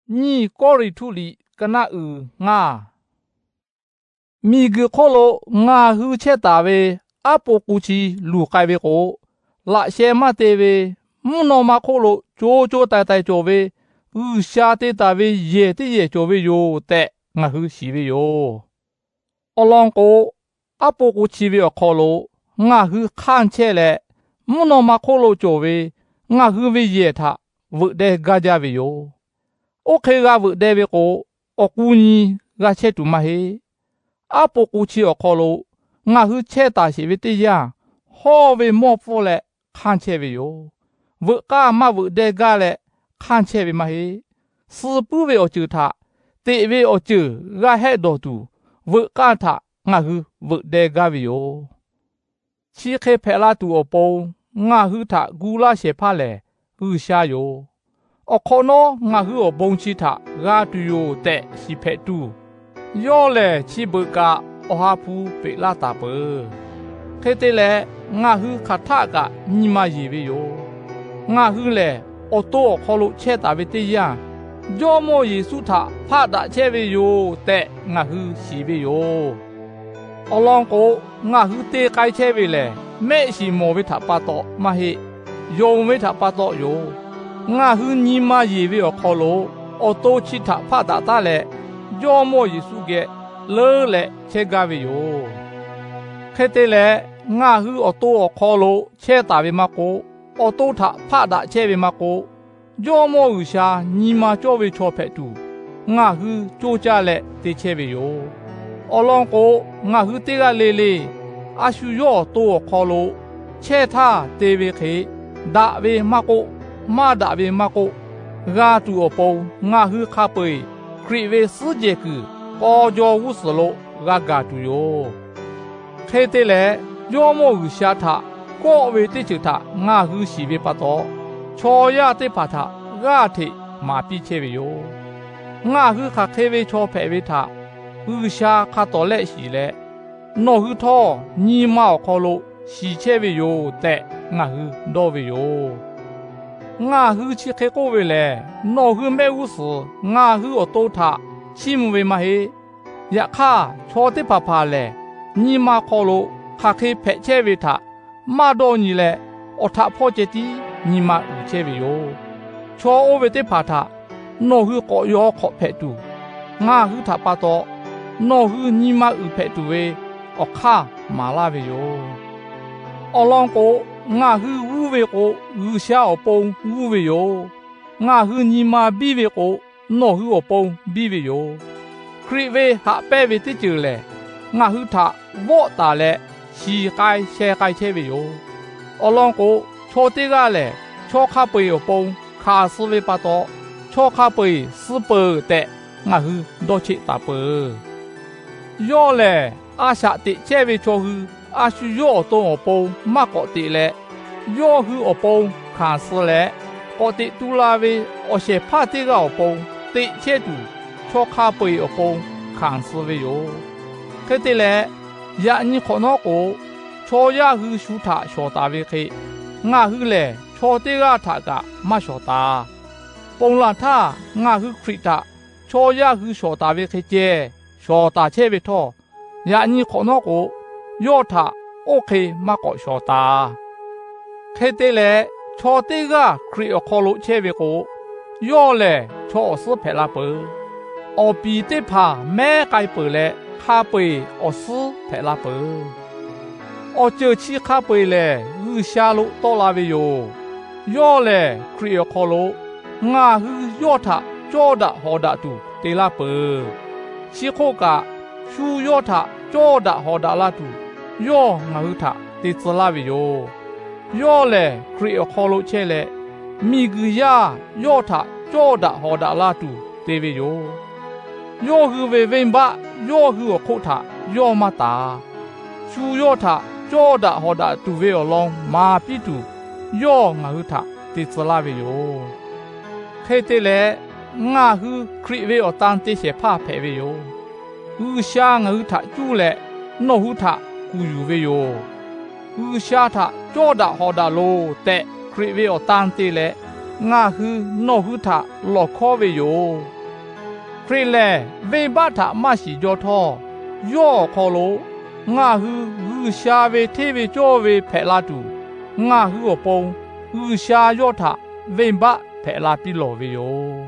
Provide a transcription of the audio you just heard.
Nyiˇ Kawˇrenˍhtuˆ liꞈ ka naˆ uiˍ ngaˇ. Miˬguiˬ hk'oˆ lo ngaˬ hui chehˇ taˍ ve aˉ po k'u chi luˬ k'ai ve k'o, laꞈ sheh maˇ te ve, mvuhˇ naw ma hk'oˆ lo co co taiˍ taiˍ cawˬ ve G'uiˬsha te taˍ ve yehˬ teˇ yehˬ cawˬ ve yoˬ tehꞈ ngaˬ hui shiˍ ve yoˬ. Awˬ lawn k'o, aˉ po k'o chi ve awˬ hk'aw lo ngaˬ hui hk'anˇ chehˇ leh, mvuhˇ naw ma hk'oˆ lo cawˬ ve ngaˬ hui ve yehˬ htaꞈ veuꞈ deh gaˇ jaˇ ve yoˬ. Oˇ hk'e g'a veuꞈ deh ve k'o, awˬ k'u nyi g'a chehˇ tuˬ maˇ heˆ. Aˉ po k'o chi awˬ hk'aw lo ngaˬ hui chehˇ taˍ sheˍ ve teˇ yanˇ, hawˇ ve mawˇ pfuhˇ leh hk'anˇ chehˇ ve yoˬ. Veuꞈ k'aˇ maˇ veuꞈ deh gaˇ leh hk'anˇ chehˇ ve maˇ heˆ. Suh puiˉ ve awˬ ceuˬ htaꞈ teꞈ ve awˬ ceuˬ g'a hehˆ dawˬ tuˬ, veuꞈ k'aˇ htaꞈ ngaˬ hui veuꞈ deh gaˇ ve yoˬ. Chi hk'e hpehꞈ la tuˬ awˬ pon ngaˬ hui htaꞈ gu laˇ shehˍ hpaˇ lehˬ G'uiˬsha yoˬ. Awˬ hk'awꞈ nawˉ ngaˬ hui awˬ bon chi htaꞈ g'a tuˬ yoˬ tehꞈ shiˍ hpehꞈ tuˬ, yawˇ lehˬ chi beuꞈ kaꞈ Awˬ ha hpu peꞈ laˇ taˍ peuˬ. Hk'e te leh, ngaˬ hui hk'aˬ htaˆ kaꞈ nyi ma yeˬ ve yoˬ. Ngaˬ hui lehˬ, awˬ to awˬ hk'aw lo chehˇ taˍ ve teˇ yanˇ, Jawˇmawˇ Yeˍsuˆ htaꞈ hpaˆ daꞈ chehˇ ve yoˬ tehꞈ ngaˬ hui shiˍ ve yoˬ. Awˬ lawn k'o, ngaˬ hui te k'ai chehˇ ve lehˬ, mehˆ shiˍ mawˬ ve htaꞈ pa taw maˇ heˆ, yonˍ ve htaꞈ pa taw yoˬ. Ngaˬ hui nyi ma yeˬ ve awˬ hk'aw lo, awˬ to chi htaꞈ hpaˆ daꞈ taˉ leh, Jawˇmawˇ Yeˍsuˆ geh leuˉ leh chehˇ gaˇ ve yoˬ. Hk'e te leh, ngaˬ hui awˬ to awˬ hk'aw lo chehˇ taˍ ve maˇ k'oˆ, awˬ to htaꞈ hpaˆ daꞈ chehˇ ve maˇ k'oˆ, Jawˇmawˇ G'uiˬsha nyi ma cawˇ ve chaw hpehꞈ tuˬ, ngaˬ hui coˇ caˇ leh te chehˇ ve yoˬ. Awˬ lawn k'o, ngaˬ hui teˇ g'aˇ le le a shu yawˇ awˬ to awˬ hk'aw lo chehˇ htaˇ te ve hk'e, daꞈ ve maˇ k'oˆ, maˇ daꞈ ve maˇ k'oˆ, g'a tuˬ awˬ pon ngaˬ hui hk'a peu-eˬ Hkriꞈ ve suhˉ jehˬ kuiˬ k'aw jaw g'uˇ suhˍ lo g'a gaˬ tuˬ yoˬ. Hk'e te leh, Jawˇmawˇ G'uiˬsha htaꞈ kawˆ ve teˇ ceuˬ htaꞈ ngaˬ hui shiˍ ve pa taw, chaw yaˇ teˇ hpaˍ htaꞈ g'aˇ hteꞈ maˍ piˇ chehˇ ve yoˬ. Ngaˬ hui hk'aˬ hk'e ve chaw hpehꞈ ve htaꞈ G'uiˬsha hk'a tawˍ lehˆ shiˍ leh, nawˬ hui htawˇ nyi ma awˬ hk'aw lo shiˍ chehˇ ve yoˬ tehꞈ ngaˬ hui dawˇ ve yoˬ. Ngaˬ hui chi hk'e k'oˆ ve lehˬ, nawˬ hui mehˆ g'uˇ suhˍ ngaˬ hui awˬ to htaꞈ chiˇ mvuh ve maˇ heˆ. Yaꞈ hk'aˇ, chaw teˇ hpaˍ hpaˍ lehˬ, nyi ma hk'aw lo hk'aˬ hk'e hpehꞈ chehˇ ve htaꞈ maˇ dawˇ nyi leh, awˬ htaꞈ hpawˇ ceh tiˉ nyi ma uiˍ chehˇ ve yoˬ. Chaw oˇ ve teˇ hpaˍ htaꞈ nawˬ hui k'awꞈ yaw hk'awꞈ hpehꞈ tuˬ, ngaˬ hui htaꞈ pa taw nawˬ hui nyi ma uiˍ hpehꞈ tuˬ ve awˬ hk'aˇ maˍ laˇ ve yoˬ. Awˬ lawn k'o, ngaˬ hui g'uˇ ve k'o, G'uiˬsha awˬ pon g'uˇ ve yoˬ. Ngaˬ hui nyi ma biˇ ve k'o, nawˬ hui awˬ pon biˇ ve yoˬ. Hkriꞈ ve haꞈ pehnˇ ve teˇ ceuˬ lehˬ, ngaˬ hui htaꞈ vawˆ taˍ leh shiˍ k'ai sheh k'ai chehˇ ve yoˬ. Awˬ lawn k'o, chaw teˇ g'aˇ lehˬ, chaw hk'a peu-eˬ awˬ pon hkanˍ suh ve pa taw, chaw hk'a peu-eˬ suh peuˬ tehꞈ ngaˬ hui dawˇ cheˆ taˍ peuˬ. Yawˇ lehˬ, a shaꞈ teꞈ chehˇ ve chaw hui a shu yawˇ awˬ to awˬ pon maˇ k'awꞈ teꞈ leh, yawˇ hui awˬ pon hkanˍ suh leh, k'awꞈ teꞈ tu la ve awˬ shehˍ hpaˇ teˇ g'aˇ awˬ pon teꞈ chehˇ tuˬ, chaw hk'a peu-eˬ awˬ pon hkanˍ suh ve yoˬ. Hk'e te leh, yaꞈ nyi hk'awꞈ nawˉ k'o, chaw yaˇ hui shu htaꞈ shawˍ taˍ ve hk'e, ngaˬ hui lehˬ chaw teˇ g'aˇ htaꞈ kaꞈ maˇ shawˍ taˍ. Ponˬ laˬ htaˇ, ngaˬ hui Hkriꞈ htaꞈ chaw yaˇ hui shawˍ taˍ ve hk'e ceh shawˍ taˍ chehˇ ve htawˇ, yaꞈ nyi hk'awꞈ nawˉ k'o, yawˇ htaꞈ oˇ hk'e maˇ k'awꞈ shawˍ taˍ. Hk'e te leh, chaw teˇ g'aˇ Hkriꞈ awˬ hk'aw lo chehˇ ve k'o, yawˇ lehˬ chaw awˬ suhˉ hpehꞈ la peuˬ. Awˬ piˍ teˇ hpaˍ mehˉ k'ai peuˬ leh, hk'a peu-eˬ awˬ suhˉ hpehꞈ la peuˬ. Awˬ ceuˬ chi hk'a peu-eˬ lehˬ, G'uiˬsha lo tawˆ la ve yoˬ. Yawˇ lehˬ, Hkriꞈ awˬ hk'aw lo ngaˬ hui yawˇ htaꞈ cawˇ daꞈ hawˍ daꞈ tuˬ te laˇ peuˬ. Chi hk'oˆ kaꞈ, shu yawˇ htaꞈ cawˇ daꞈ hawˍ daꞈ la tuˬ, yawˇ ngaˬ hui htaꞈ te tcuh laˇ ve yoˬ. Yawˇ lehˬ, Hkriꞈ awˬ hk'aw lo chehˇ leh, miˬguiˬ yaˇ yawˇ htaꞈ cawˇ daꞈ hawˍ daꞈ la tuˬ te ve yoˬ. Yawˇ hui ve venˇbaˆ yawˇ hui awˬ hk'oˆ htaꞈ yawˇ maˇ taˍ. Shu yawˇ htaꞈ cawˇ daꞈ hawˍ daꞈ tuˬ ve awˬ lawn maˍ piˇ tuˬ, yawˇ ngaˬ hui htaꞈ te tcuh laˇ ve yoˬ. Hk'e te leh, ngaˬ hui Hkriꞈ ve awˬ tan te shehˍ hpaˇ hpehꞈ ve yoˬ. G'uiˬsha ngaˬ hui htaꞈ cuˇ leh nawˬ hui htaꞈ kuˬ yuˬ ve yoˬ. G'uiˬsha htaꞈ cawˇ daꞈ hawˍ daꞈ loˬ tehꞈ Hkriꞈ ve awˬ tan te leh, ngaˬ hui nawˬ hui htaꞈ lawˬ hkawˉ ve yoˬ. Hkriꞈ lehˬ venˇbaˆ htaꞈ maˇ shiˍ jaw htawˇ, yawˇ awˬ hk'aw lo ngaˬ hui G'uiˬsha ve hteˇ ve cawˇ ve hpehꞈ la tuˬ, ngaˬ hui awˬ pon G'uiˬsha yawˇ htaꞈ venˇbaˆ hpehꞈ la piˇ lawˬ ve yoˬ.